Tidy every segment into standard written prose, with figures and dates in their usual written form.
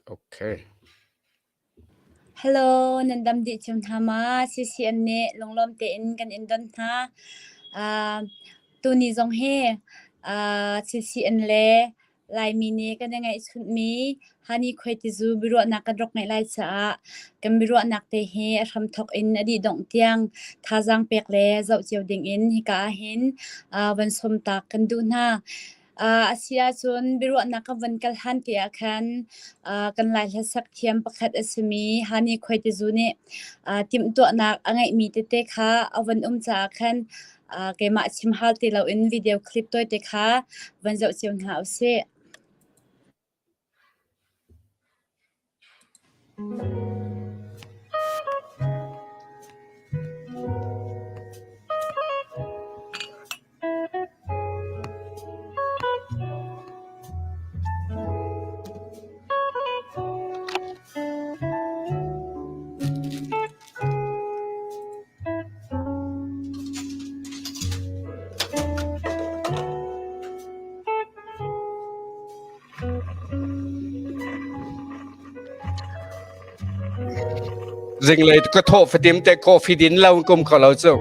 Okay. Hello, nan dam dih cio hna ma? CCN nih lunglawm tein kan in don hna. Uh, tuni zong hi uh, CCN le Laimi nih kan i ngaihchunhmi Hani Khuaitizu biaruahnak kan rak ngeih lai caah kan biaruahnak te hi a hramthawk in a dih dongh tiang thazaang pek le zoh cio dingin hika ahhin uh, van sawmtak kan duh hna. A si ahcun biaruahnak kan van kal han te ah khan kan Lai hlasak thiam pakhat a simi Hani Khuaitizu nih timhtuahnak a ngeihmi tete kha a van um caah khan keimah chim hal ti loin video clip tawite kha van zoh cio hna usih. Zinglei ka thawh fatim te coffee din lo kum kho lo cu.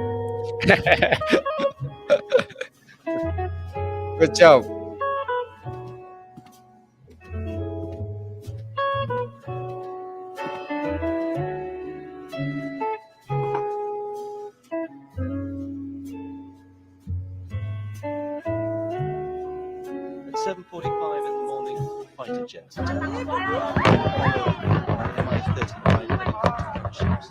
Good job. At 7:45 in the morning, fighter jets attacked Mi-35 helicopter gunships.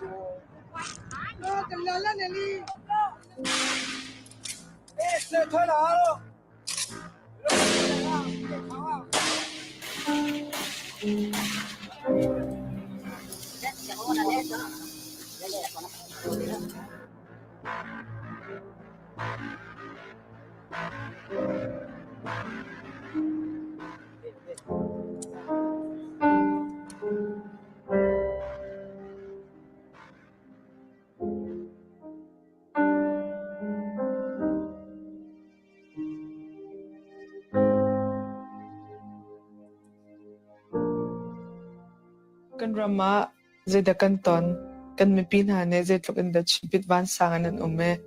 Kan ram ah zeidah kan ton? Kan mipi hna nih zeitluk in dah chimpit vansang in an um i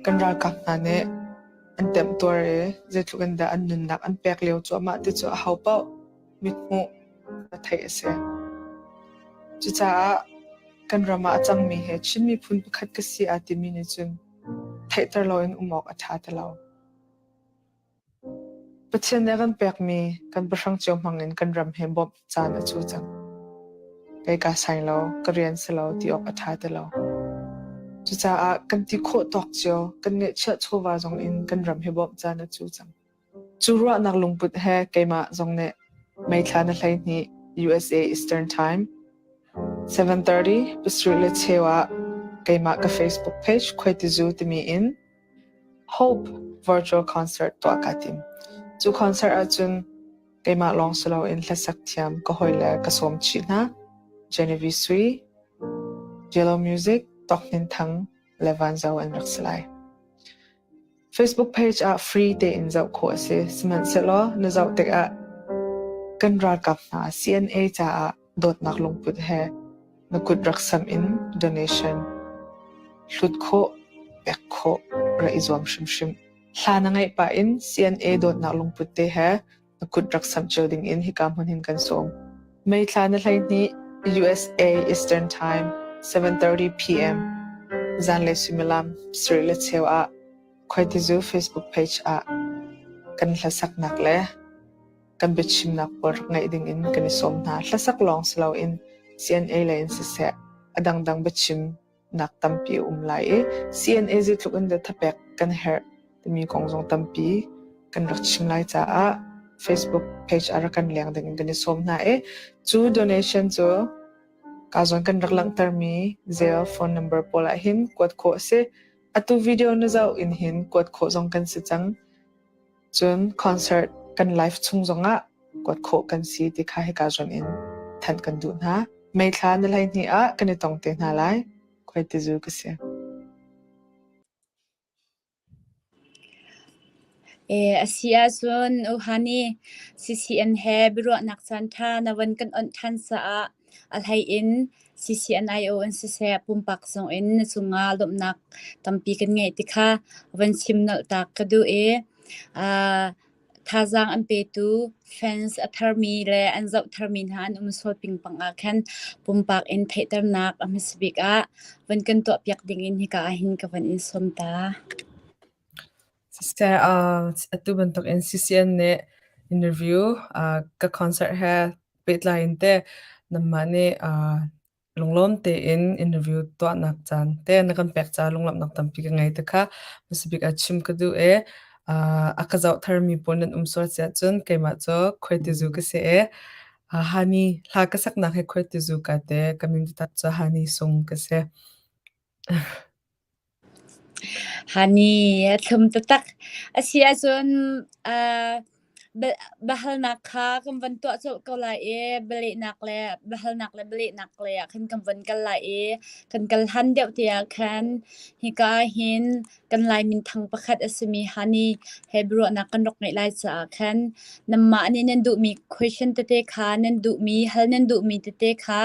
kan ralkap hna nih an temtuar i zeitluk in dah an nunnak an pek lio cuahmah ti cu ahopaoh mithmuh a theih a si. Cucaah kan ram ah a cangmi he Chin miphun pakhat ka si aa timi nih cun theihter loin um awk a ṭha ti lo. Pathian nih a kan pekmi kan pahrang cio hmangin kan ram he bawmh caan a cu cang. Kei kaa sai lo, ka rian si lo ti awk a ṭha ti lo. Cucaah kan ti khawh tawk cio, kan ngeihchiah chawva zong in kan ram hi bawmh caan a cu cang. Cu ruahnak lungput he keimah zong nih May thla na 12 USA Eastern Time 7:30 pasarih le cheu ah keimah ka Facebook page Khuaitizu timi in Hope Virtual Concert tuah kaa tim. Cu concert ahcun keimah lawng si loin hlasak thiam ka hawile ka sawm chih hna. Genevieve Sui, Jello Music, Tawk Hnin Thang le Van Zo an rak si lai. Facebook page ah free tein zoh khawh a si. Sihmanhsehlaw na zoh tikah kan ralkap hna CNA caah dawtnak lungput he na kut rak samh in donation hlut khawh, pek khawh rak i zuam hrimhrim. Hla na ngaih pah in CNA dawtnak lungput te he na kut rak samh cio ding in hika hmun hin kan sawm. May thla na 12 USA Eastern Time 7:30 p.m. zanlei suimilam sarih le cheu ah Khuaitizu Facebook page ah kan hlasaknak le kan biachimnak pawl rak ngaih ding in kan i sawm hna. Hlasak lawng si loin CNA lei in siseh a dangdang biachimnak tampi a um lai i CNA zeitluk in dah thapek kan herh timi kong zong tampi kan rak chim lai caah Facebook page ah rak kan leng ding in kan i sawm hna i cu donation cu ka zawn kan rak langhtermi Zelle phone number pawl ah hin kuat khawh a si. Atu video na zoh in hin kuat khawh zong kan si cang. Cun concert kan live chung zongah kuat khawh kan si ti kha hika zawn in thanh kan duh hna. May thla ni 12 ah kan i tong te hna lai. Khuaitizu ka si. A si ahcun Uhani CCN he biaruahnak caanṭha na von kan onh ṭhan caah a hlei in CCNIO in siseh pumpak zong in na cungah lawmhnak tampi kan ngeih ti kha von chim nolh ta ka duh i thazaang an petu fans a tharmi le an zoh tharmi hna an um sual pingpang ah khan pumpak in theihternak a hmasa bik ah von kan tuahpiak dingin hika ah hin ka von in sawm ta. Siseh, atu bantukin CCN nih interview ka concert he pehtlai in teh nanmah nih lunglawm tein interview tuahnak caan te na kan pek caah lunglawmhnak tampi ka ngei ti kha hmasa bik ah chim ka duh i a ka zoh tharmi pawl nan um sual si ahcun keimah cu khuaitizu ka si i Hani hla ka saknak hi khuaitizu ka ti. Ka min taktak cu Hani Sung ka si. Hani a thlum taktak. A si ahcun biahalnak kha kan van tuah colh ko lai i bialehnak le biahalnak le bialehnak lei ah khan kan van kal lai i kan kal han deuh te ah khan hika ah hin kan Lai minthang pakhat a simi Hani he biaruahnak kan rak ngeih lai caah khan nanmah nih nan duhmi question tete kha nan duhmi hal nan duhmi tete kha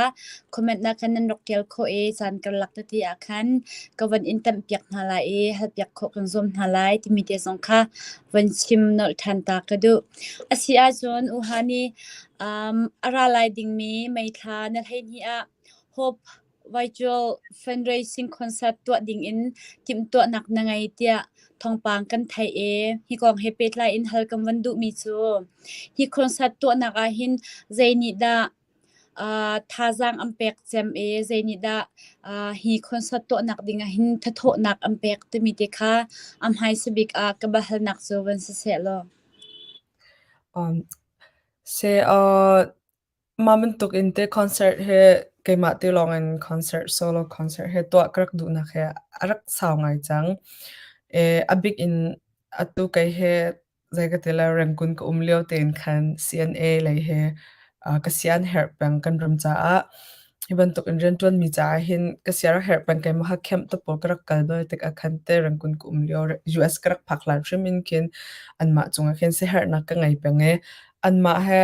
comment ah khan nan rak ṭial khawh i caan karlak tete ah khan ka van in tamhpiak hna lai i halpiak khawh kan zuam hna lai timi te zong kha van chim nolh ṭhan ta ka duh. A si ahcun U Hani a ra lai dingmi May thla na 12 ah Hope Virtual fundraising concert tuah dingin timhtuahnak na ngei tiah thawngpang kan theih i hi kong he pehtlai in hal kan van duhmi cu hi concert tuahnak ah hin zei nih dah thazaang an pek cem i zei nih dah hi concert tuahnak ding ah hin thathawhnak an pek timi te kha a hmaisa bik ah ka biahalnak cu van si seh law. Mah bantuk in te concert hi keimah te lawng in concert solo concert hi tuah ka rak duhnak hi a rak sau ngai cang. A bik in atu kei hi zei ka ti lai Rangoon ka um lio tein khan CNA lei hi ka sia an herh peng kan ram caah. Hi bantuk in rianṭuanmi caah hin ka sia rak herh peng keimah kha camp te pawl ka rak kal bal tikah khan te Rangoon ka um lio US ka rak phak hlan hrim in khin anmah cungah khin siaherhnak ka ngei peng i anmah he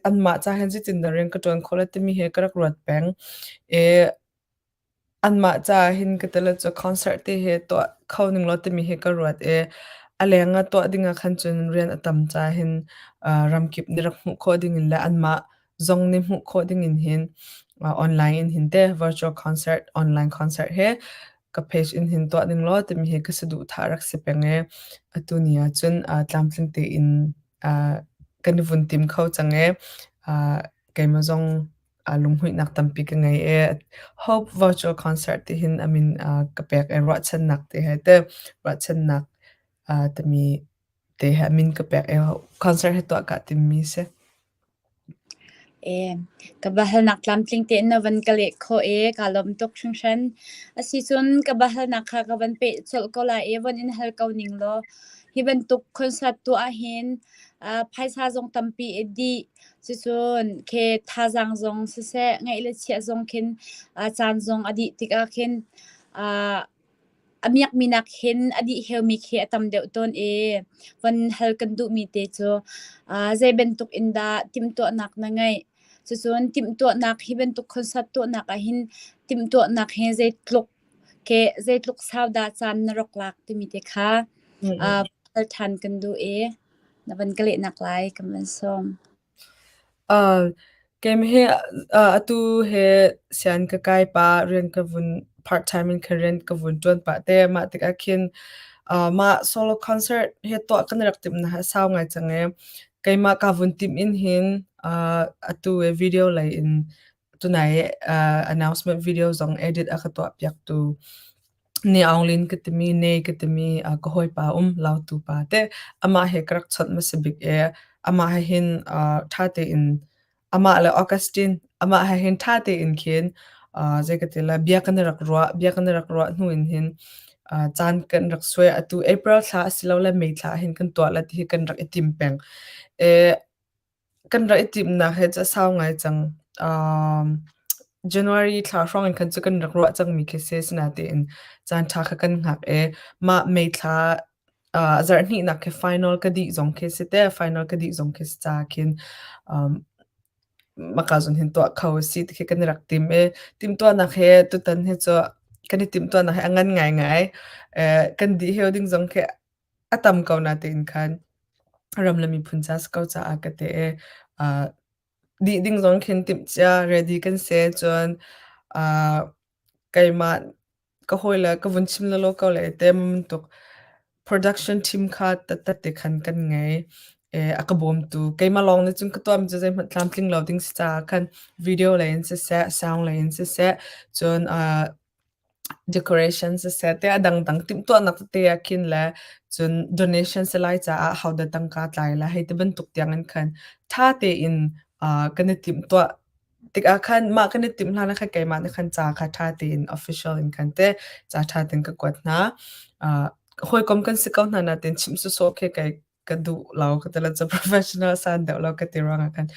anmah ca hin zeitindah rian ka ṭuan khawh lai timi hi ka rak ruat peng. I anmah caah hin ka tele cu concert te hi tuah kho ning law timi hi ka ruat i a leng ah tuah ding ah khan cun rian a tam caah hin ramkip nih rak hmuh khawh ding in le anmah zong nih hmuh khawh ding in hin online in hin te virtual concert online concert hi ka page in hin tuah ning law timi hi ka saduhthah rak si peng i atu ni ah cun tlamtling tein kan i vun tim kho cang i keimah zong lunghmuihnak tampi ka ngei i Hope Virtual Concert ti hin a min ka pek i ruahchannak ti he te ruahchannak timi te he a min ka pek i concert hi tuah kaa timmi si. Ka biahalnak tlamtling tein na van ka leh khawh i kaa lawm tuk hringhran. Asicun ka biahalnak kha ka van peh colh ko lai i von in hal ko ning law hi bantuk concert tuah ahhin phaisa zong tampi i dih. Cucun khi thazaang zong siseh, ngeih le chiah zong khin caan zong a dih tikah khin A miakmi nakkhin a dihheumi khi a tam deuh tawn i von hal kan duhmi te cu zei bantuk in dah timhtuahnak na ngeih? Cucun timhtuahnak hi bantuk concert tuahnak ahhin timhtuahnak hi zeitluk ke zeitluk sau dah caan na rak lak timi te kha hal ṭhan kan duh i na van ka lehnak lai kan van sawm. Keimah hi atu hi sian ka kai pah, rian ka vun part time in khan rian ka vun ṭuan pah te. Mah tikah khin mah solo concert hi tuah kan rak timhnak hi a sau ngai cang i keimah kaa vun timh in hin atu i video lei in tunai announcement video zong edit a ka tuahpiaktu Ni Aung Lin ka timi, Ne ka timi ka hawipa um Lautu pa te amah he ka rak chawnh hmasa bik i amah he hin ṭha tein amah le Augustine amah he hin ṭha tein khin zei ka ti lai bia kan i rak ruah bia kan i rak ruah hnu in hin caan kan rak suai atu April thla asilole May thla ah hin kan tuah lai ti hi kan rak i tim peng. Kan rak i timhnak hi cu a sau ngai cang. January thla hrawng in khan cu kan rak ruah cangmi khi si. Asinain caan ṭha kha kan hngak i mah May thla. Zarh hnihnak khi final ka dih zong khi si te, final ka dih zong khi si ca khin maka zon hin tuah kho a si ti khi kan i rak tim i timhtuahnak he tutan hi cu kan i timhtuahnak hi a ngan ngaingai. Kan dih heo ding zong khi a tam ko natein khan ram le miphun ca si ko caah ka ti i dih ding zong khin timhcia ready kan si. Cun keimah ka hawile ka vun chim lawlaw ko lai te bantuk production team kha tattat te khan kan ngei. A ka bawmtu keimah lawng nih cun ka tuahmi cu zeihmanh tlamtling lo ding si caah khan video lei in siseh, sound lei in siseh, cun decoration siseh te a dangdang timhtuahnak tete ah khin le cun donation si lai caah hodah tangka tlai lai hei ti bantuk tiang in khan ṭha tein kan i timhtuah Tikah khan mah kan i timh hlan ah khan keimah nih khan ca kha ṭha tein official in khan teh ca ṭha tein ka kuat hna. Hawikom kan si ko hna nain chimh sawsawh khi kei ka duh lo ka ti lo cu professional san deuh lo ka ti ruangah khan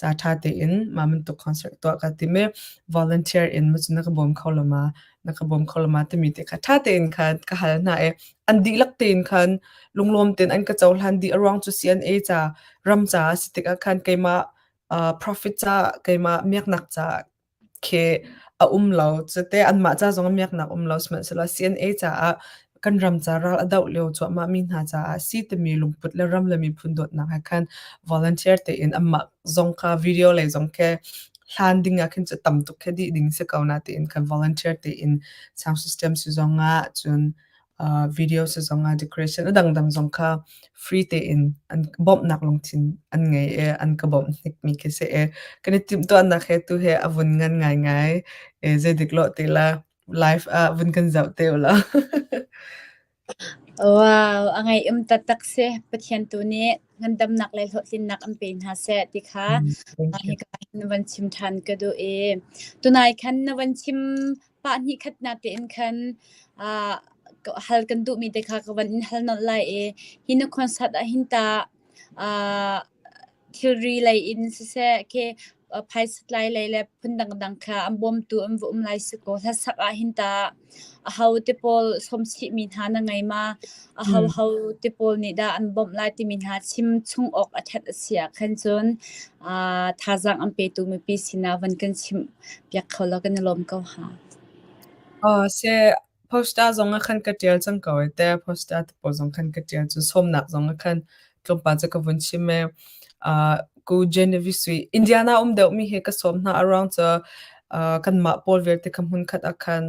ca ṭha tein mah bantuk concert tuah ka tim i volunteer in ma cu na ka bawm kho lo ma, na ka bawm kho lo ma timi te kha ṭha tein khan ka hal hna i an dihlak tein khan lunglawm tein an ka cohlan dih. A ruang cu CNA ca ram caah a si tikah khan keimah profit caah keimah miaknak caah khi a um lo. Cute anmah ca zong ah miaknak um lo. Sihmanhsehlaw CNA caah kan ram ca ral a doh lio cuahmah mi hna caah si timi lungput le ram le miphun dawtnak he khan volunteer tein anmah zong kha video lei zong khi hlan ding ah khin cu tam tuk khi dih ding si ko na tiin khan volunteer tein sound system si zong ah cun video si zong ah decoration a dangdang zong kha free tein an bawmhnak lungthin an ngei i an ka bawmh hnikmi khi si i kan i timhtuahnak he tu he a vun ngan ngaingai i zeidik lawh ti la live ah vun kan zoh te ulaw. Wow, a ngaih um taktak si. Pathian tu nih ngandamnak le hlawhtlinnak an pe hna seh ti kha Thank you. hika hin van chim ṭhan ka duh i tunai khan na van chim pah hnihkhat na tein khan uh, hal kan duhmi te kha ka van in hal nolh lai i hi na concert ah hin ta uh, thilri lei in siseh khi phaisa tlai lei le phun dangdang kha an bawmtu an va um lai si kaw hlasak ah hin ta aho te pawl sawmchihmi hna na ngei ma aho ho te pawl nih dah an bawmh lai timi hna chim chung awk a ṭhat a si ah khan cun thazaang an petu mipi sinah van kan chimh piak kho law kan i lawm ko hnga. Seh poster zong ah khan ka ṭial cang ko ai te. Poster te pawl zong khan ka ṭial. Cun sawmnak zong ah khan tlawmpal cu ka vun chim i ku Genevieve Sui Indiana um deuhmi hi ka sawm hna. A ruang cu kanmah pawl vialte kha hmunkhat ah khan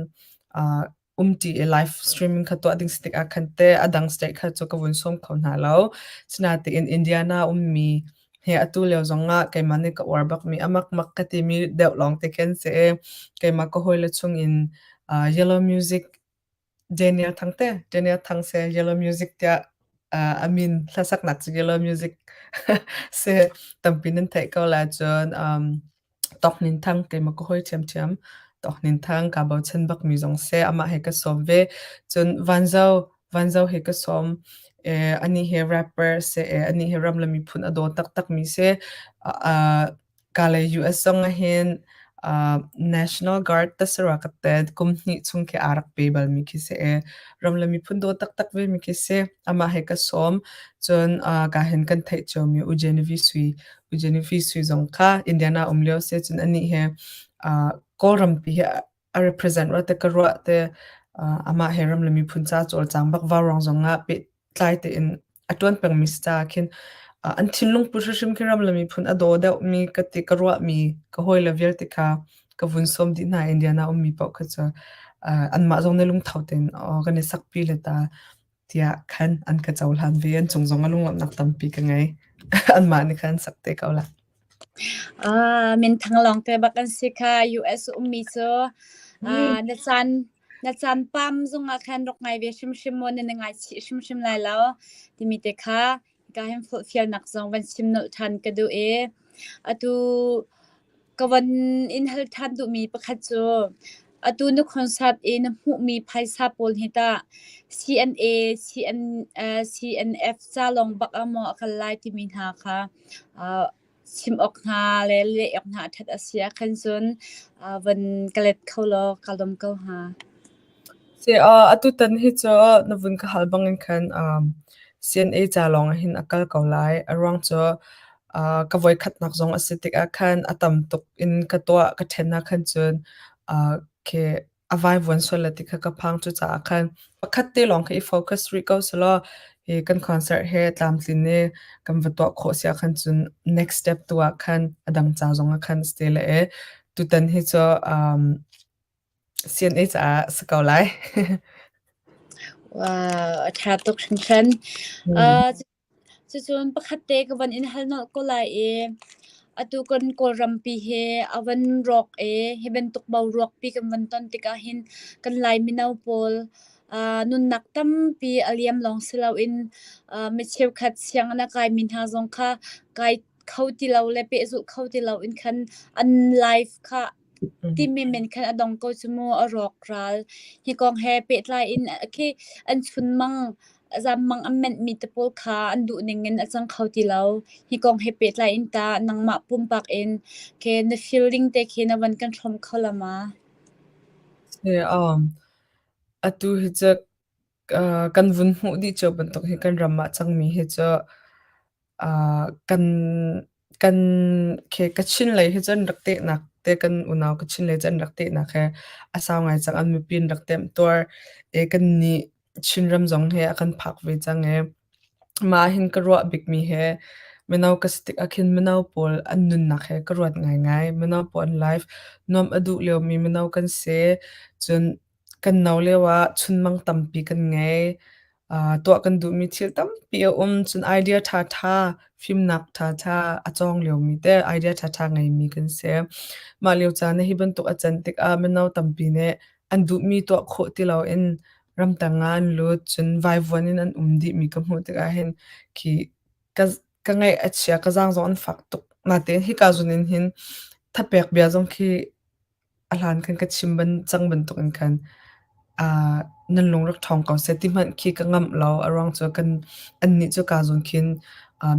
umṭi i live streaming kha tuah ding si tikah khan teh a dang state kha cu ka vun sawm kho hna lo. Sinain Indiana ummi he atu lio zongah keimah nih ka uar bakmi a makmak ka timi deuh lawng te khin si i keimah ka hawile chungin Yellow Music Daniel Thang te Daniel Thang se Yellow Music tiah a min hlasaknak cu Yellow Music si tampi nan theih ko lai cun Tawk Hnin Thang keimah ka hawi ṭhiamṭhiam. Tawk Hnin Thang kaa bochan bakmi zong si. Amah he ka sawm ve. Cun Vanzo, Vanzo he ka sawm. Anih hi rapper si i anih hi ram le miphun a daw taktakmi si. Kalay US zong ahhin National Guard tasara ka tet kum hnih chung khi aa rak pe balmi khi si i ram le miphun daw taktak vemi khi si. Amah he ka sawm. Cun ka hin kan theih ciomi U Genevieve Sui Genevieve Sui zong kha Indiana um lio si cun anih he Kawlrampi hi a represent rua te ka ruah te amah he ram le miphun ca cawlcang bak vauruang zong ah pehtlai tein a ṭuan pengmi si caah khin an thinlung put hrimhrim khi ram le miphun a daw deuhmi ka ti ka ruahmi ka hawile vialte kha ka vun sawm dih hna Indiana ummi paoh kha cu anmah zong nih lungtho tein kan i sakpi le ta tiah khan an ka cohlan ve. An cung zong ah lunglawmhnak tampi ka ngei. Anmah nih khan sak te ko la. Ah, minthang lawng te bak an si kha US ummi cu ah, na caan na caan pam zongah khan rak ngai ve hrimhrim maw na na ngaichih hrimhrim lai lo timi te kha ka hin fialnak zong van chim nolh ṭhan ka duh i atu Ka von in hal ṭhan duhmi pakhat cu atu na concert i na hmuhmi phaisa pawl hi tah CNA, CN, CNF ca lawng bak ah maw a kal lai timi hna kha chim awk hna le leh awk hna a ṭhat a si ahkhan cun van ka let kho law ka lawm ko hnga. Atutan hi cu na vun ka hal bangin khan CNA ca lawng ah hin a kal ko lai. A ruang cu ka voikhatnak zong a si tikah khan a tam tuk in ka tuah ka ṭhen ah khan cun khi a vaivuan sual lai ti kha ka phang. Cucaah khan pakhat te lawng kha i focus rih ko sehlaw hi kan concert he tlamtlin i kan va tuah khawh si ahkhan cun next step tu ah khan a dang ca zong ah khan si te le e. Tutan hi cu CNA caah si ko lai. Wow, a ṭha tuk hringhran. Cucun pakhat te ka van in hal nolh ko lai i atu kan Kawlrampi hi a van rawk i hi bantuk boruakpi kan van ton tikah hin kan Lai mino pawl nunnak tampi a liam lawng si loin mi cheukhat sianginn a kaimi hna zong kha kai kho ti lo le pehzulh kho ti loin khan an life kha Ti menmen khan a dong ko cu mu, a rawkral. Hi kong he pehtlai in khi an chunmang, zammang an menhmi te pawl kha an duh ning in a cang kho ti lo. Hi kong he pehtlai in tah nangmah pumpak in khi na feeling te khi na van kan hrawm kho la ma? Atu hi cu kan vun hmuh dih cio bantuk hi kan ram ah cangmi hi cu Kan khi Kachin lei hi cun rak tehnak te kan unau Kachin lei cu an rak tehnak he a sau ngai cang. An mipi an rak temtuar i kannih Chinram zong hi a kan phak ve cang i mah hin ka ruah bikmi hi mino ka si tikah khin mino pawl an nunnak he ka ruat ngaingai. Mino pawl an life nuamh a duh liomi mino kan si. Cun kan no lioah chunmang tampi kan ngei. Tuah kan duhmi thil tampi a um. Cun idea ṭhaṭha, fimnak ṭhaṭha a cawng liomi te idea ṭhaṭha ngeimi kan si. Mah lio caan ah hi bantuk a can tikah mino tampi nih an duhmi tuah khawh ti loin ramtang ah an lut. Cun vaivuan in an um dihmi ka hmuh tikah hin khi ka ka ngaih a chia, ka zaang zong an fak tuk. Natein hika zawn in hin thapek bia zong khi A hlan khan ka chim cang bantukin khan nan lung rak ṭhawng ko seh ti hmanh khi ka ngamh lo. A ruang cu kan annih cu kaa zawn khin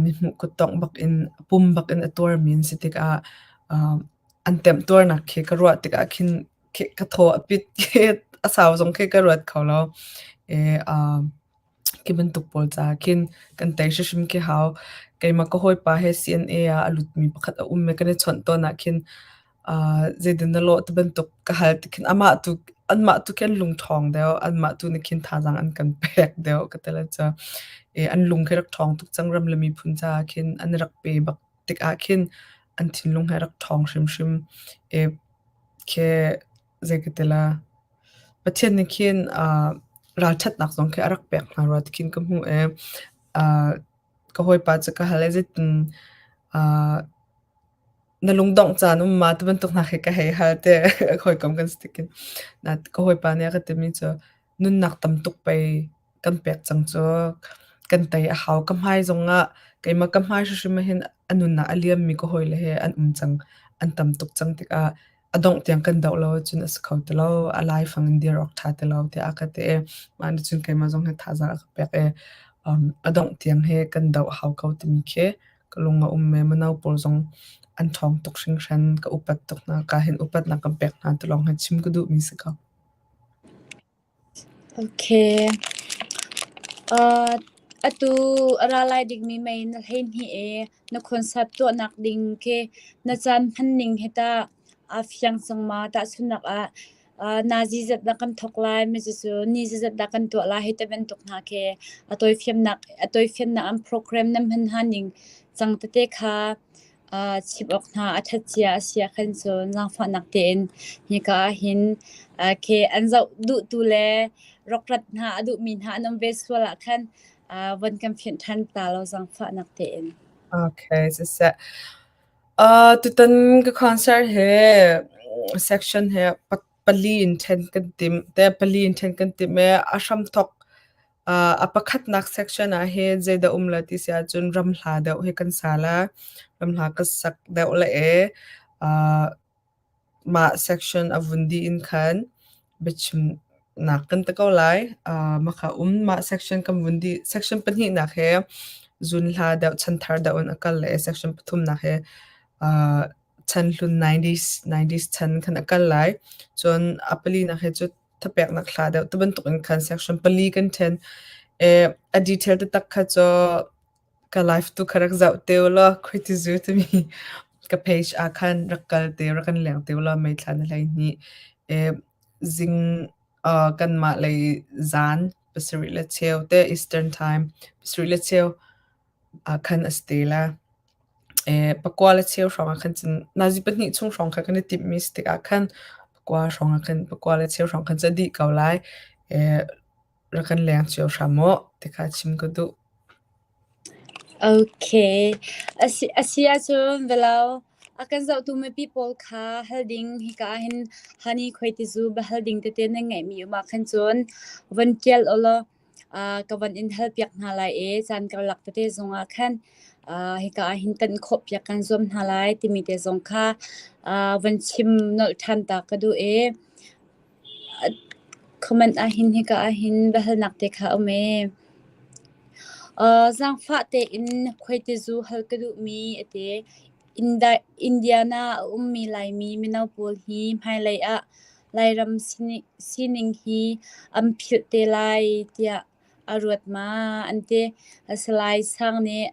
mihmuh kuttongh bakin pum bakin a tuarmi an si tikah an temtuarnak khi ka ruah tikah khin ka thaw a pit a sau zong khi ka ruat kho lo. I Khi bantuk pawl caah khin kan tei hrimhrim khi hau. Keimah ka hawipa he CNA ah a lutmi pakhat a um i kan i chawnh tawn ah khin zeitin na lawh ti bantuk ka hal ti khin amah tu anmah tu khi an lung ṭhawng deuh, anmah tu nih khin thazaang an kan pek deuh ka ti lai cu. I an lung khi rak ṭhawng tuk cang ram le miphun caah khin an i rak pe bak tikah khin an thinlung he rak ṭhawng hrimhrim. I khi zei ka ti la Pathian nih khin ralṭhatnak zong khi a rak pek hna rua ti khin ka hmuh i ka hawipa cu ka hal i zeitin na lungdongh caan um ma ti bantuk hna khi ka hei hal te hawikom kan si tikin. Ka hawipa nih a ka timi cu nunnak tam tuk pei kan pek cang cu kan tei a hau. Ka hmai zongah keimah ka hmai hrimhrim ah hin a nunnak a liammi ka hawile he an um cang an tam tuk cang tikah a dongh tiang kan doh lo ahcun a si kho ti lo. A laifang in dir awk ṭha ti lo tiah a ka ti i mah nih cun keimah zong hi thazaang a ka pek i a dongh tiang hi kan doh a hau ko timi khi ka lung a um i mino pawl zong an ṭhawng tuk hringhran. Ka upat tuk hna. Ka hin upatnak kan pek hna ti lawng hi chim ka duhmi si ko. Okay. Atu a ra lai dingmi mei na 12 i na concert tuahnak ding khi na caan hman ning hi tah aa fiang cang ma? Tahchunhnak ah, nazi zat dah kan thawk lai, mi cucu ni zat dah kan tuah lai hei ti bantuk hna khi a tawifiamnak a tawifiamnak an program nan hman hna ning cang tete kha chim awk hna a ṭhat cia a si ahkhan cun zaangfahnak tein hika ah hin khi an zoh duhtu le rawkrat hna a duhmi hna an um ve sual ah khan von kan fianh ṭhan ta law zaangfahnak tein. Okay, siseh. Tutan ka concert he section he pali in ṭhen kan timh. Te pali in ṭhen kan timh i a hramthawk a pakhatnak section ah hin zeidah um la ti si ahcun ramhla deuh hi kan sa la. Ramhla ka sak deuh la i mah section a vun dih in khan biachimnak kan ti ko lai. Maka um mah section kan vun dih. Section pahnihnak he zunhla deuh chanthar deuh in a kal la i section pathumnak he chan hlun 90s 90s chan khan a kal lai. Cun a palinak he cu. thapeknak hla deuh ti bantuk in khan section pali kan ṭhen. Eh, a detail taktak kha cu ka live tu kha rak zoh te ulaw Khuaitizu timi ka page ah khan rak kal te rak kan leng te ulaw May thla na 12 eh, zing uh, kanmah lei zan 7 le cheu te Eastern Time 7 le cheu ah khan a si te la. Eh, pakua le cheu hrawng ah khan cun nazi pahnih chung hrawng kha kan i timhmi si tikah khan pakua hrawng ah khan pakua le cheu hrawng khan cu a dih ko lai. Eh, rak kan leng cio hram u ti kha chim ka duh. Okay. Asi, asi ahcun velo a kan zohtu mipi pawl kha hal ding hika ah hin hani khuaitizu bahal ding tete nan ngeihmi um ah khan cun van ṭial ulaw uh, ka van in hal piak hna lai i caan karlak tete zong ah khan uh, hika ah hin tan khawh piak kan zuam hna lai timi te zong kha uh, van chim nolh ṭhan ta ka duh i Comment ahhin hika ahhin biahalnak te kha a um ee. Zaangfah tein khuaitizu hal ka duhmi a ti. Indiana a ummi Laimi mino pawl hi hmailei ah Lairam sining hi an philh te lai tiah a ruat ma an ti. Salai Sang nih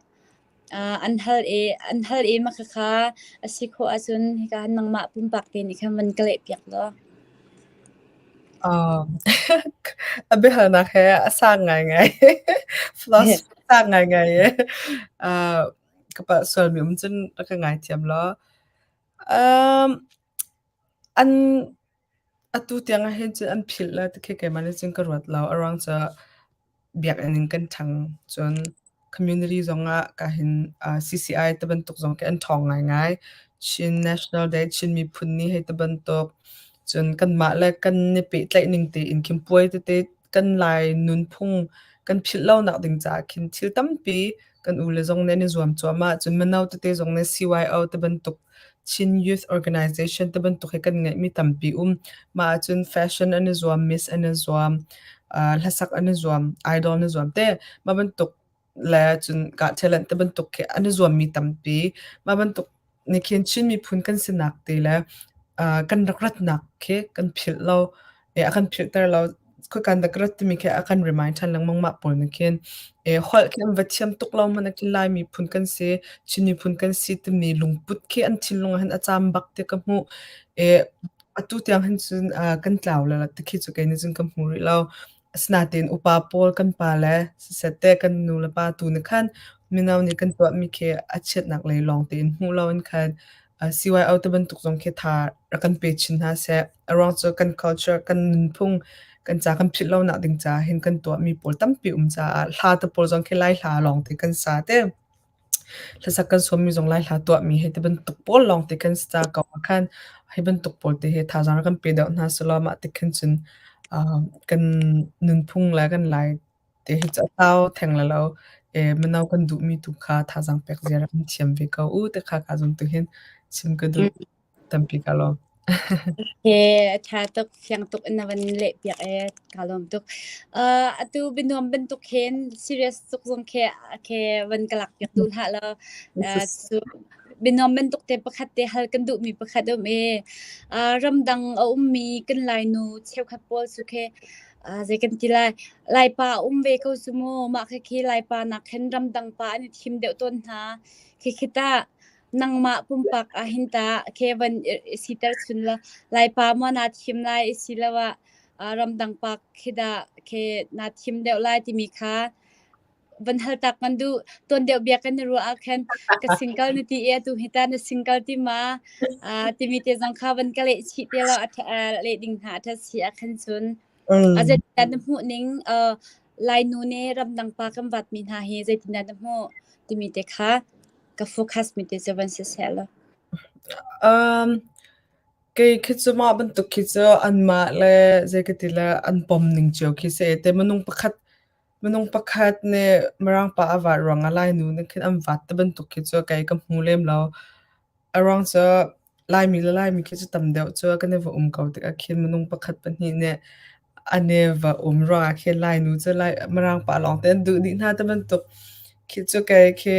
an hal i an hal i mah khakha a si khawh ahcun hika hin nangmah pumpak te nih khan van ka lehpiak law. Um, a biahalnak he a sang ngaingai. Philosophy sang ngaingai e. Uh, ka palh sualmi um cun rak ka ngaithiam law. Um, an atu tiang ah hin cun an philh la ti khi keimah nih cun ka ruat lo. A ruang cu biakinn in kan ṭhang. Cun community zongah ka hin CCI ti bantuk zong khi an ṭhawng ngaingai. Chin National Day, Chin Miphun Ni hei ti bantuk. Cun kanmah le kan i pehtlaih ning tein khin puai tete kan Lai nunphung kan philh lonak ding caah khin thil tampi kan ule zong nih an i zuam cuahmah. Cun mino tete zong nih CYO ti bantuk Chin Youth Organization ti bantuk hi kan ngeihmi tampi um. Mah ahcun fashion an i zuam, miss an i zuam, uh, hlasak an i zuam, idol an i zuam te. Mah bantuk le cun kah talent ti bantuk khi an i zuammi tampi. Mah bantuk nih khin Chin miphun kan sinak te le uh, kan rak ratnak khi kan philh lo. E, a kan philhter lo. Khoikan dah ka rat timi khi a kan remind ṭhan lengmang mah pawl nih khin. E, holh khi an va thiam tuk lo hmanh ah khin Lai miphun kan si, Chin miphun kan si timi lungput khi an thinlung ah hin a caam bak ti ka hmuh. E, atu tiang hin cun uh, kan tlau le ti khi cu kei nih cun ka hmu rih lo. Asinain upa pawl kan pa le siseh te kan nu le pa tu nih khan mino nih kan tuahmi khi a chiatnak lei lawng tein hmuh lo in khan CYO te bantuk zong khi tha rak kan pe chin hna seh. A ruang cu kan culture, kan nunphung, kan ca kan philh lonak ding caah hin kan tuahmi pawl tampi um caah hla te pawl zong khi Lai hla lawng te kan sa te. Hlasak kan sawmmi zong Lai hla tuahmi he ti bantuk pawl lawng te kan sa ko ah khan hi bantuk pawl te hi thazaang rak kan pe deuh hna selaw mah ti khin cun kan nunphung le kan Lai Te hi cu a tlau theng la lo. Mino kan duhmi tu kha thazaang pek ziar kan thiam ve ko u ti kha kaa zum tu hin chim ka duh. Tampi ka lawm. He a ṭha tuk, fiang tuk in na van leh piak ee, kaa lawm tuk. Uh, atu bianuam bantuk hin serious tuk zong khi khi van ka lak piak duh hlah law. Uh, cu bianuam bantuk te pakhat te hal kan duhmi pakhat um ee. Uh, ramdang a ummi kan Lainu cheukhat pawl cu khi zei kan ti lai Laipa a um ve ko cu mu mah khikhi Laipa nak khin ramdang pa an i thim deuh tawn hna khikhi tah nangmah pumpak ah hin tah khe van i siter chun la Laipa maw naa thim lai asiloah ramdang pa khi dah khe naa thim deuh lai timi kha van hal tak kan duh tuan deuh bia kan i ruah ah khan ka single na ti i atu hi ta na single ti ma timi te zong kha van ka leh chih te lo leh ding hna a si ah khan cun a zeitindah na hmuh ning Lainu nih ramdang pa kan vat mi hna hi zeitindah na hmuh timi te kha ka focus mi te cu van si seh law Um, kei khi cu mah bantuk khi cu anmah le zei ka ti le an pom ning cio khi si te minung pakhat Minung pakhat nih Mirang pa a vat ruangah Lainu nih khin an vat ti bantuk khi cu kei ka hmu lem lo. A ruang cu Laimi le Laimi khi cu tam deuh cu kan i va um ko tikah khin minung pakhat pahnih nih an i va um ruangah khin Lainu cu Lai Mirang pa lawngte an duh dih hna ti bantuk khi cu kei khi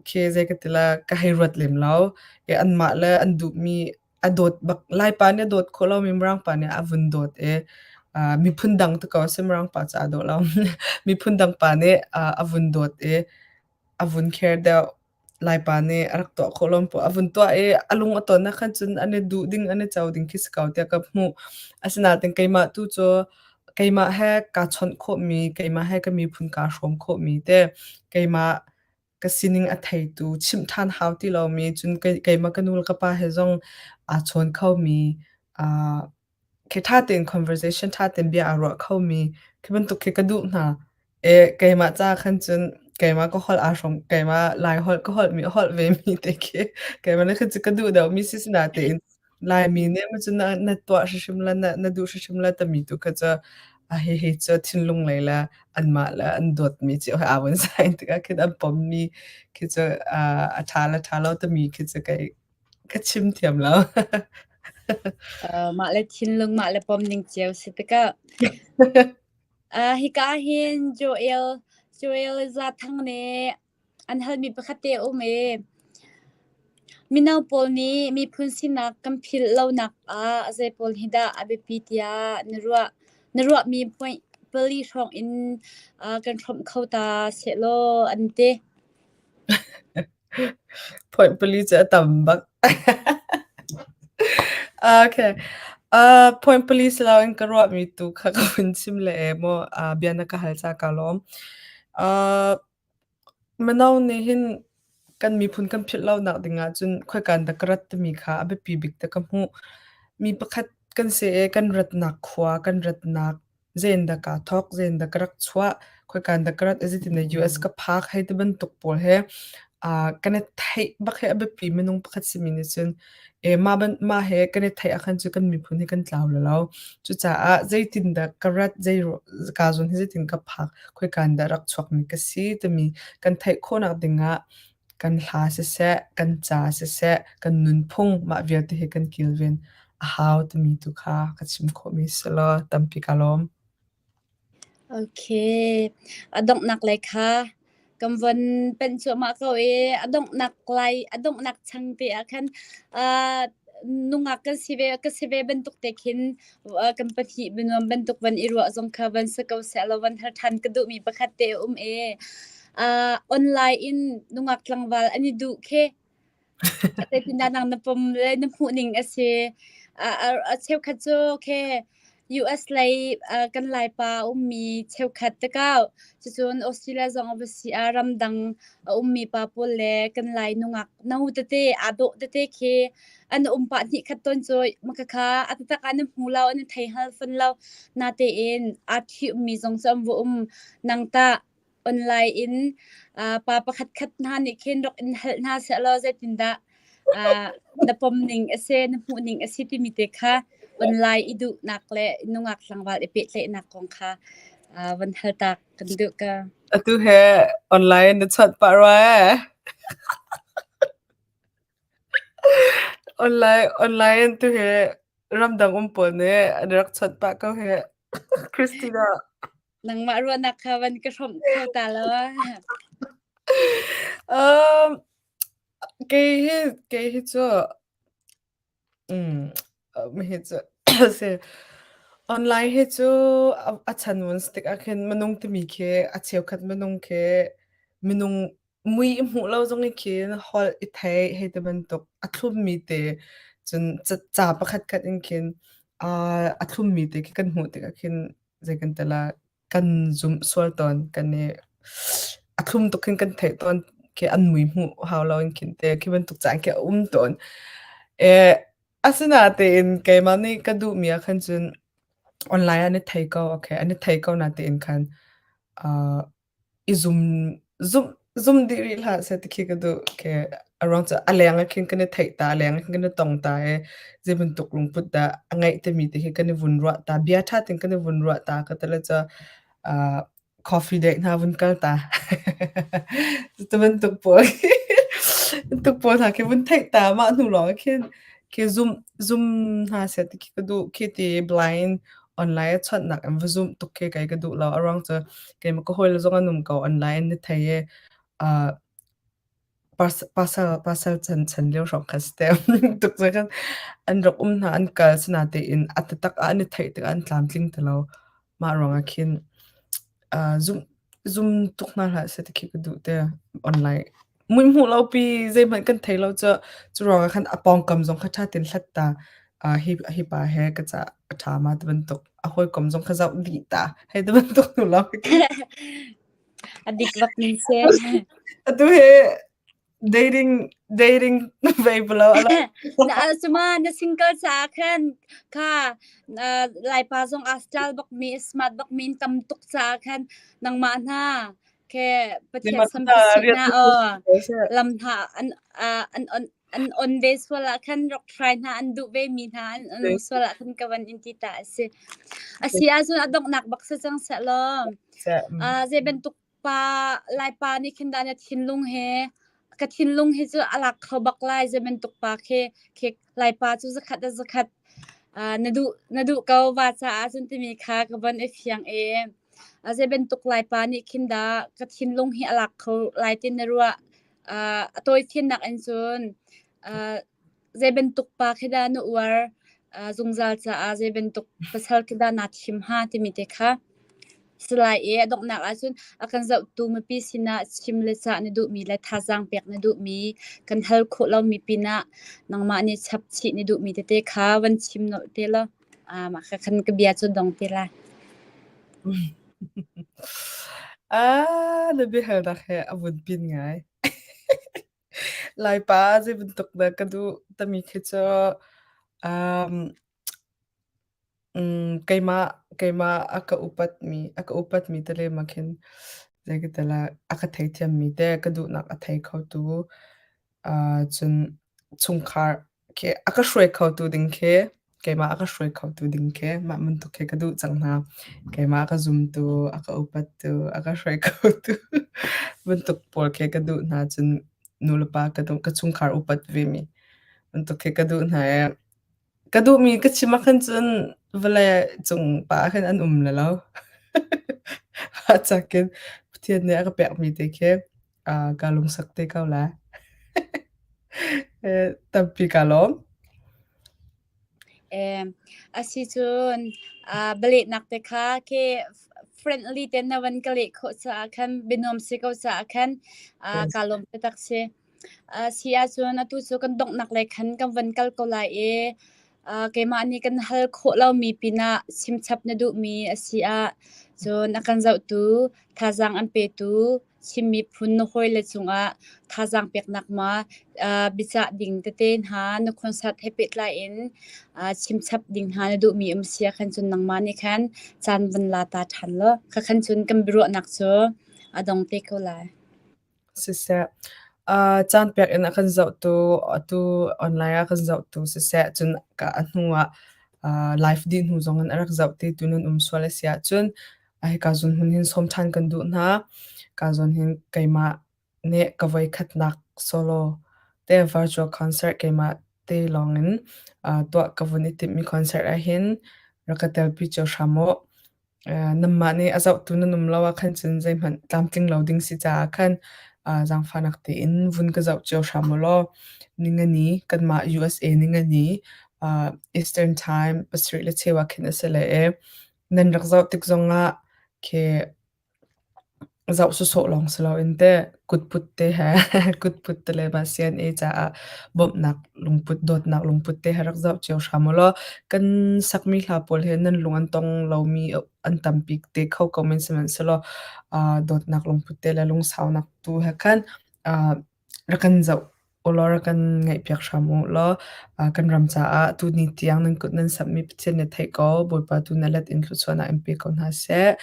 khi zei ka ti la ka hei ruat lem lo. I anmah le an duhmi a dawt bak Laipa nih a dawt khawh lomi Mirang pa nih a vun dawt i Miphun dang te ko a si Mirang pa cu aa dawh lo. Miphun dang pa nih a vun dawt i a vun care deuh. Laipa nih a rak tuah khawh lo a vun tuah i a lung a ton ah khan cun an i duh ding an i co ding khi si ko tiah ka hmuh. Asinain keimah tu cu keimah he kaa chawnh khawhmi, keimah he ka miphun kaa hrawm khawhmi te, keimah ka sining a theitu, chimh ṭhan hau ti lomi, cun keimah ka nu le ka pa he zong aa chawn khomi, Khi ṭha tein conversation ṭha tein bia aa ruah khomi khi bantuk khi ka duh hna. E, keimah ca khan cun keimah ka holh aa hrawm keimah Lai holh ka holhmi a holh vemi te khi keimah nih khan cun ka duh deuhmi si sinatein Laimi nih ma cun na, na tuah hrimhrim la na, na duh hrimhrim la tami tu kha cu a hihi cu thinlung lei le anmah le an dawtmi cio he aa vun sain tikah khin an pommi khi cu a ṭha le ṭha lo tami khi cu kei Ka chim thiam lo. Mah le thinlung mah le pom ning cio si tikah. Hika hin Joel Joel Zathang nih an halmi pakhat te a um i mino pawl nih miphun sinak kan philh lonak ah zei pawl hi dah a biapi tiah na ruah? Na ruahmi point pali hrawng in kan hrawmh kho ta sehlaw an ti. Point pali cu a tam bak. Okay. Point pali si loin ka ruahmi tu kha ka vun chim le e maw bia na ka hal ca kaa lawm. Mino nih hin kan miphun kan philh lonak ding ahcun khoika in dah ka rat timi kha a biapi bik te ka hmuh. Mi pakhat kan si i kan ratnak khua, kan ratnak Zeiindah kaa thawk, zeiindah ka rak chuah, khoika in dah ka rat i zeitindah US ka phak hei ti bantuk pawl he kan i theih bak hi a biapi minung pakhat simi nih cun e mah ban mah he kan i theih ahkhan cu kan miphun hi kan tlau la lo. Cucaah zeitindah ka rat, zei ka zawn hi zeitin ka phak, khoika in dah rak chuakmi ka si timi kan theih khawhnak dingah kan hla siseh, kan ca siseh, kan nunphung mah vialte hi kan kilven a hau timi tu kha ka chim khawhmi si law tampi ka lawm. Okay. A donghnak lei kha kan von penh cuahmah ko i a donghnak lai a donghnak chang te ah khan uh, nungak kan si ve ka si ve bantuk te khin kan pahnih binuam bantuk van i ruah zong kha van si ko seh law van har than ka duhmi pakhat te a um i uh, online in nungak tlangval an i duh khi zeitindah nang na pom le na hmuh ning a si a cheukhat cu okay US lei kan Laipa a ummi cheukhat takau cucun Australia zong a va si ah ramdang a ummi pa pawl le kan Lai nungak no tete aa dawh tete khi an um pah hnih khat tawn cu makhakha a taktak ah na hmu lo an thei hal fon lo natein aa ṭhi ummi zong cu an va um nang tah online in pa pakhat khat hna nih khin rak in hal hna sehlaw zeitindah na pom ning a si na hmuh ning a si timi te kha online i duhnak le nungak tlangval i pehtlaihnak kong kha van hal tak kan duh ka. Atu he online na chawnh pah rua ee. Online online tu he ramdang um pawl nih an rak chawnh pah ko he. Christina. Nangmah ruahnak kha van ka hrawmh kho ta lo. Um, kei hi kei hi cu hi cu si online hi cu a chan vun si tikah khin minung timi khi a cheukhat minung khi minung mui i hmuh lo zong i khin holh i theih hei ti bantuk a thlummi te cun ca pakhat khat in khin a thlummi te khi kan hmuh tikah khin zei kan ti lai kan zumh sual tawn kan i a thlum tuk khin kan theih tawn khi an mui hmuh hau lo in khin te khi bantuk caan khi a um tawn. Asinain keimah nih ka duhmi ah khan cun online ah an i thei ko okay an i thei ko natein khan I zum zumh zum dih rih hlah seh ti khi ka duh. Khi a ruang cu a leng ah khin kan i theih ta, a leng ah khin kan i tong ta i zei bantuk lungput dah a ngeih timi te khi kan i vun ruah ta. Bia ṭha tein kan i vun ruah ta ka ti le cu uh, coffee date hna vun kal ta. Cu bantuk pawl bantuk pawl hna khi vun theih ta mah hnu lawng ah khin khi zum zum hna seh ti khi ka duh. Khi ti blind online a chawnhnak in va zumh tuk khi kei ka duh lo. A ruang cu keimah ka hawile zong an um ko online na thei i uh, Pasal pasal chan chan lio hrawng kha si te. Tuk cu khan an rak um hna an kal sinatein a taktak ah an i theih tikah an tlamtling ti lo. Mah ruangah khin uh, zum zum tuk hna hlah seh ti khi ka duh te online. Mui hmuh lo pi zeihmanh kan thei lo cu cu ruangah khan a pawngkam zong kha ṭha tein hlat ta. Uh, hi hi pa he ka ca a ṭha ma ti bantuk a hawikom zong kha zoh dih ta hei ti bantuk nu lawng. A dik bak ning si. Atu hi dating dating vei balo Na cuma na single caah khan kha Laipa zong aa style bak mi smart bak mi in tam tuk caah khan nangmah hna ke Pathian sampi na aw lam hna an an on an on ve sual ah khan rak try hna an duh ve mi hna an an sual ah khan ka van in ti ta a si. A si ahcun a donghnak bak si cang seh law. Zei bantuk pa Laipa nih khin dah na thinlung he ka thinlung hi cu a lak kho bak lai zei bantuk pa khi khi Laipa cu zakhat a zakhat na duh na duh ko va caah cun timi kha ka von i fiang i zei bantuk Laipa nih khin dah ka thinlung hi a lak kho lai ti na ruah a tawifiannak in cun zei bantuk pa khi dah na uar zungzal caah zei bantuk pasal khi dah naa thim hnga timi te kha si lai i a donghnak ahcun a kan zohtu mipi sinah chim le cah na duhmi le thazaang pek na duhmi kan hal khawh lomi pinah nangmah nih chap chih na duhmi tete kha van chim nolh te law mah kha khan ka bia cu dong te lai. Ah, na biahalnak he a vun pin ngai. Laipa zei bantuk dah ka duh timi khi cu um, um, keimah keimah a ka upatmi a ka upatmi te lem ah khin zei ka ti lai a ka theithiammi te ka duhnak a thei khotu uh, cun chungkhar khi a ka hruai khotu ding khi keimah a ka hruai khotu ding khi mah bantuk khi ka duh cang hna. Keimah a ka zumtu, a ka upattu, a ka hruai khotu bantuk pawl khi ka duh hna. Cun nulepa ka duh, ka chungkhar upat vemi bantuk khi ka duh hna i ka duhmi ka chim ahkhan cun vawlei cung pa ah khin an um le lo. Mah cakin Pathian nih a ka pekmi te khi uh, kaa lungsak te ko lai. Tampi kaa lawm. Asicun bialehnak te kha khi friendly te na van ka leh khawh caah khan bianuam si ko caah khan kaa lawm taktak si. Si ahcun atu cu kan donghnak lei khan kan van kal ko lai i keimah nih kan hal khawh lomi pinah chimchap na duhmi a si ah cun a kan zohtu, thazaang an petu Chin miphun na hawile cungah thazaang peknak ma biacah ding tete hna na concert he pehtlai in chimchap ding hna na duhmi um si ahkhan cun nangmah nih khan caan van la ta ṭhan law khakhan cun kan biaruahnak cu a dong te ko lai. Siseh, caan pek in a kan zohtu, atu online ah kan zohtu siseh, cun ka a hnu ah live dih hnu zong in a rak zoh ti tu nan um sual a si ahcun Hika zawn hmun hin sawm ṭhan kan duh hna. Ka zawn hin keimah nih ka voikhatnak solo te virtual concert keimah te lawngin tuah ka vun i timhmi concert ahhin rak ka telpi cio hram u. Nanmah nih a zohtu nan um lo ahkhan cun zeihmanh tlamtling lo ding si caah khan zaangfahnak tein vun ka zoh cio hram u law ningani kanmah USA ningani Eastern Time pasarih le cheu ah khin a si lai i Nan rak zoh tik zongah khi zoh sawsawh lawng si loin teh kutput te he kutput te le mah CNA caah bawmhnak lungput, dawtnak lungput te he rak zoh cio hram ulaw kan sakmi hla pawl hi nan lung an tong lomi an tampi te kho ko men sihmanhsehlaw dawtnak lungput te le lungsaunak tu he khan Rak kan zoh ulaw rak kan ngaihpiak hram u law kan ram caah tuni tiang nan kut nan samhmi Pathian nih theih ko. Bawipa tu na let in thluachuahnak in pe ko hna seh.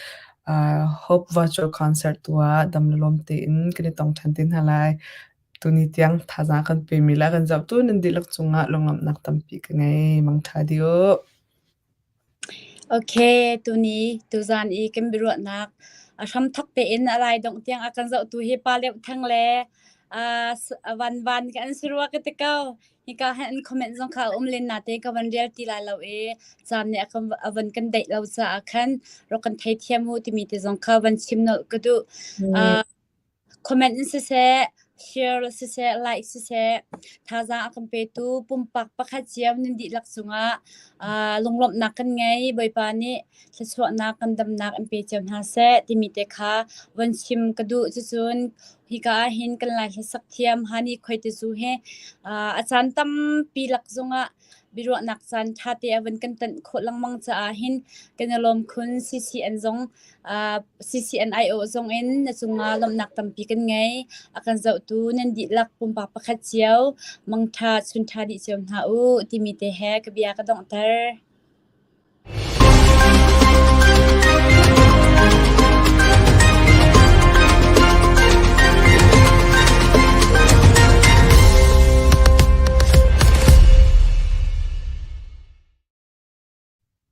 Hope Virtual Concert tu ah dam le lawm tein kan i tong ṭhan te hna lai. Tuni tiang thazaang kan pemi le kan zohtu nan dihlak cungah lunglawmhnak tampi ka ngei. Mangṭha dih u. Okay, tuni tuzaan i kan biaruahnak a hramthok tein a lai dongh tiang a kan zohtu hi pa leuh thang le uh, van van kan si rua ka ti ko. Hika han an comment zong kha um len na te ka van rel ti lai lo i caan nih a kan a van kan deih lo caah khan rak kan theithiam u timi te zong kha van chim nolh ka duh. Uh, Comment in siseh, Share siseh, like siseh, thazaang a kan petu pumpak pakhat cio nan dihlak cungah lunglawmhnak kan ngei. Bawipa nih thluachuahnak kan damnak in pe cio hna seh timi te kha von chim ka duh. Cucun hika ah hin kan Lai hlasak thiam Hani Khuaitezu he a caan tampi lak zongah biaruahnak caan ṭha te a van kan tanh khawh lengmang caah hin kan i lawm khun. CCN zong CCN aiawh zong in na cungah lawmhnak tampi kan ngei. A kan zohtu nan dihlak pumpak pakhat cio mangṭha chunṭha dih cio hna u timi te he ka bia ka donghter.